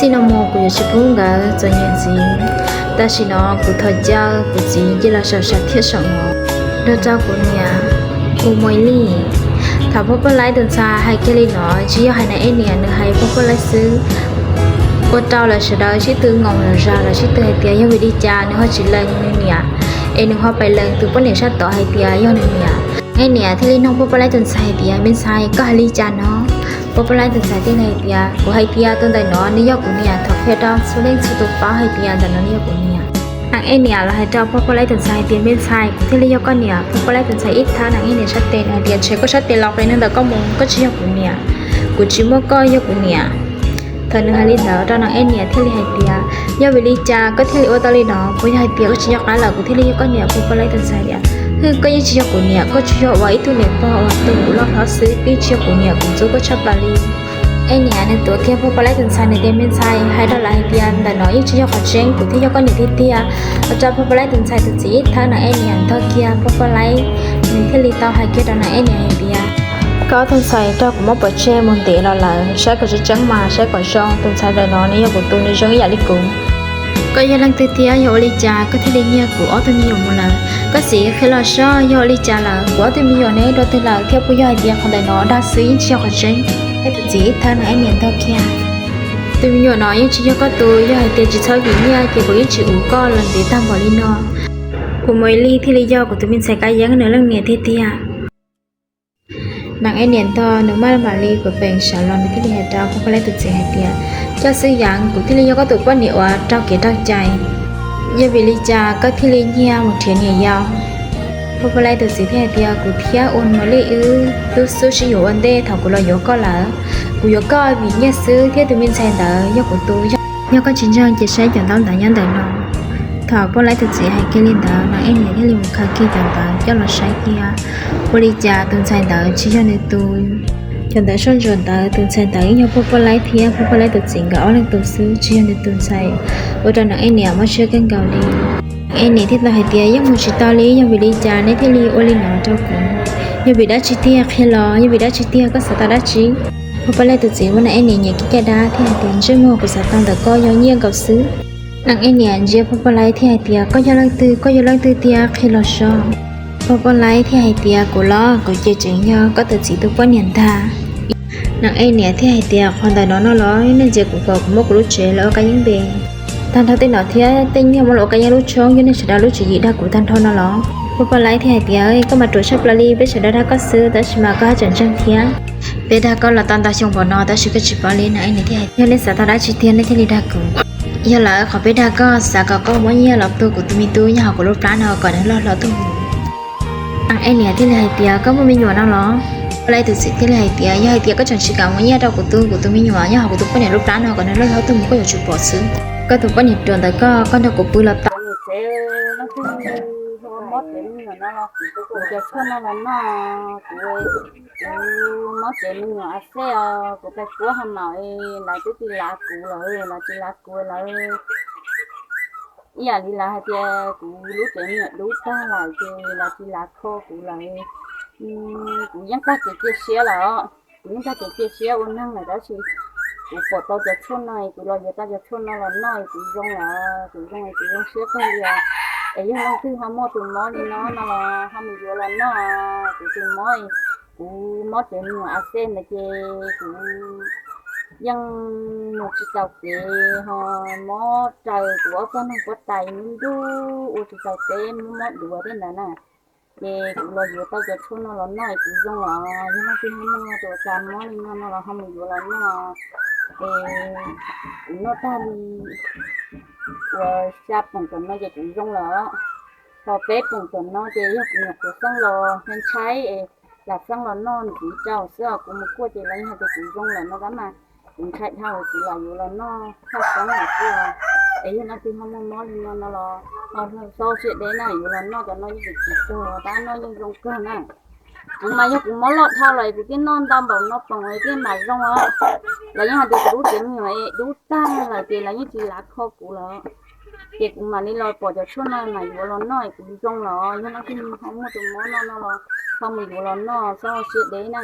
Txij no mus kuv yuav tsis pub nkawd txom nyem ntxiv. Tam sim no kuv thov caw kuv txiv cia los saum sam thiaj saum no nrog rau kuv niam, kuv Muas Lis. Thaum Paj Paj Laib tus ntxhais hais kiag li no tsis yog hais Nam Ej Niam, nws hais Paj Paj Laib xwb. Ua rau lawv sawv daws sib tw ngoo los zas lawv sib tw hais tias yog vim li cas nws ho tsis lees nws niam, es nws ho pais lees tus poj niam sab tod hais tias yog nws niam. Nam Ej Niam thiaj li nug Paj Paj Laib tus ntxhais hais tias, me ntxhais, koj hais li cas no? Paj Paj Laib tus ntxhais thiaj li hais tias, kuv hais tias tus ntawm no nws yog kuv niam, thov qhia rau txhua leej txhua tus paub hais tias ntawm no nws yog kuv niam. Nam Ej Niam los hais rau Paj Paj Laib tus ntxhais hais tias, me ntxhais, kuv thiaj li yog koj niam. Paj Paj Laib tus ntxhais ib thab Nam Ej Niam sab tes, nws hais tias, ntshe koj sab tes los qe neeg ntawm koj mus, koj tsis yog kuv niam, kuv tsis muab koj yog kuv niam. Thaum nws hais li ntawd rau Nam Ej Niam thiaj li hais tias, yog vim li cas koj thiaj li ua tau li no? Puas yog hais tias koj tsis nco qab lawm kuv thiaj li yog koj niam? Paj Paj Laib tus ntxhais tias, hwj, koj yeej tsis yog kuv niam, koj tsuas yog ua ib tug niam pog uas tu kuv loj hlob xwb, peb tsis yog kuv niam kuv txub koj tshaj plaws li. Ej Niam nws tuav kiag Paj Paj Laib tus ntxhais, nws tias, me ntxhais, hais rau lawv hais tias ntawm no yeej tsis yog qhov tseeb, kuv thiaj yog koj niam tiag tiag. Ua rau Paj Paj Laib tus ntxhais tus txiv ib thab Nam Ej Niam ntog kiag, Paj Paj Laib nws thiaj li tau hais kiag rau Nam Ej Niam hais tias, koj ob tug ntxhais raug kuv muab pov tseg mus ntev los lawm, saib kom tseeb tseeb mas saib kom zoo, tus ntxhais ntawm no nws yog kuv tus, nws zoo ib yam li kuv. Koj yog leej twg thiab yog ua li cas koj thiaj li nyiag kuv ob tug me nyuam mus lawm? Koj txiv qhia los soj, yog ua li cas lawm? Kuv ob tug me nyuam neb dua twg lawm thiab? Puas yog hais tias qhov ntawm no dag xwb yeej tsis yog qhov tseeb? Ej tus txiv ib thab Nam Ej Niam ntog kiag, tus me nyuam no yeej tsis yog koj tus, yog hais tias tsis txhob vim nyiaj ces kuv yeej tsis uv koj los ntev tag npaum li no. Kuv Muas Lis thiaj li yog kuv tus me ntxhais Kab Yeeb nws leej niam tiag tiag. Nam Ej Niam ntog, nws maj mam li kuv peem sawv los, nws thiaj li hais rau Paj Paj Laib tus txiv hais tias, coj xwb Yeeb, kuv thiaj li yog koj tus poj niam uas raug kev raug cai. Yog vim li cas koj thiaj li nyiag mus nrhiav niam yau? Paj Paj Laib tus txiv thiaj hais tias, kuv thiab Ua Muas Lis wb twb xub sib yuav ua ntej thaum kuv los yuav koj lawm. Kuv yuav koj vim nyiaj xwb thiab tus me ntxhais ntawd yog kuv tus. Yog koj tsis ntseeg ces saib cov ntaub ntawv nyob ntawm no. Thaum Paj Paj Laib tus txiv hais kiag li ntawd, Nam Ej Niam thiaj li mus khaws kiag cov ntawv coj los saib kiag. Ua li cas tus ntxhais ntawd tsis yog nws tus. Cov ntawv soj ntsuam ntawd, tus ntxhais ntawd yeej yog Paj Paj Laib thiab Paj Paj Laib tus txiv nkawd ob leeg tus xwb, tsis yog nws tus ntxhais. Ua rau Nam Ej Niam mob siab kawg nkaus li. Nam Ej Niam thiaj tau hais tias, yeej mus tsis tau li, yog vim li cas neb thiaj li ua li no rau kuv? Yog vim dab tsi tiag qhia los, yog vim dab tsi tiag, koj xav tau dab tsi? Paj Paj Laib tus txiv muab Nam Ej Niam nyiam kiag caj dab thiab hais tias, ntsej muag kuv xav tau ntawm koj yog nyiaj nkaus xwb. Nam Ej Niam ntsia Paj Paj Laib thiaj hais tias, koj yog leej twg, koj yog leej twg tiag, qhia los soj. Paj Paj Laib thiaj hais tias, kuv los kuv ces tseem yog koj tus txiv tus poj niam ntag. Nam Ej Niam thiaj hais tias, qhov ntawm no no los nej ntxias kuv kom kuv muab kuv lub tsev los ua Kab Yeeb npe. Tag nrho tej no thiab tej nyiaj muab los ua Kab Yeeb lub tshoob, yog nej sawv daws lub tswv yim dag kuv tag nrho no los? Paj Paj Laib thiaj hais tias, koj mas ruam tshaj plaws li, peb sawv daws dag koj xwb tab sis mas koj haj tseem ntseeg thiab. Peb dag koj los tau ntau xyoo npaum no tab sis koj tsis paub li. Nam Ej Niam thiaj hais tias, yog nej xav tau dab tsi tiag nej thiaj li dag kuv. Yog lawm qhov peb dag koj, xav kom koj muab nyiaj los tu kuv tus me tub nyob hauv kuv lub plab no kom nws loj hlob tuaj mus. Nam Ej Niam thiaj li hais tias, koj muaj me nyuam no los? Paj Paj Laib tus txiv thiaj li hais tias, yog hais tias koj tseem tsis kam muab nyiaj rau kuv tu kuv tus me nyuam nyob hauv kuv tus poj niam lub plab no kom nws loj hlob tuaj mus, koj yuav tsum pom xwb. Koj tus poj niam ruam ntawm koj, koj nrog kuv pw los tau. Tsev leej twg ho mob tsev me nyuam no los? Kuv cov tshuaj no los noj, kuv, kuv mob tsev me nyuam a xej os, kuv pes puab ho maum, lawv twb tsis lav kuv lawm, lawv tsis lav kuv lawm. Ib yam li lawv hais tias kuv lub tsev me nyuam dub tag lawm ces lawv tsis lav kho kuv lawm. Kuv yeej tag kev cia siab lawm, kuv yeej tag kev cia siab ua neeg lawm tab sis kuv pom tau cov tshuaj no, kuv los yuav tau cov tshuaj no los noj, kuv zoo lawm, kuv zoo, kuv zoo siab kawg li. Es yog leej twg ho muaj tus mob li no no los ho mus yuav los noj. Kuv tus mob, kuv mob tsev me nyuam a xej ntawd ces kuv yeej mus tsis taus kev, ho mob raws kuv ob txoj neeg puab tais, ntuj ntuj ua tsis taus teb, mob mob duav tej ntawd na. Ces kuv los yuav tau cov tshuaj no los noj es kuv zoo lawm. Yog leej twg ho muaj tus ua cas mob li no no los ho mus yuav los noj. Es kuv noj tag li uas xya peem tom no ces kuv zoo lawm. Tau peb peem tom no ces yog kuv nyuam qhuav xeeb los ntshai ntshai es lam xeeb los noj ntxiv rau xwb os. Kuv mus kuaj ces lawv yeej hais tias kuv zoo lawm no tab mas kuv ntshai dhau kuv lam yuav los noj thaj xeeb lawm xwb os. Es yog leej twg ho muaj mob li no no los ho txhob siab deb na, yuav los noj cov no yeej tsis tsis tuag, tab noj yeej zoo kawg na. Kuv mas yog kuv mob loj dhau lawm es kuv thiaj noj ntau npaum no poom es thiaj mam zoo os. Lawv yeej hais tias kuv lub tsev me nyuam es dub tag lawm ces lawv yeej tsis lav kho kuv lawm. Ces kuv mam li los pom cov tshuaj no mam yuav los noj es kuv zoo los. Yog leej twg ho muaj tus mob no no los ho mus yuav los noj, txhob siab deb na.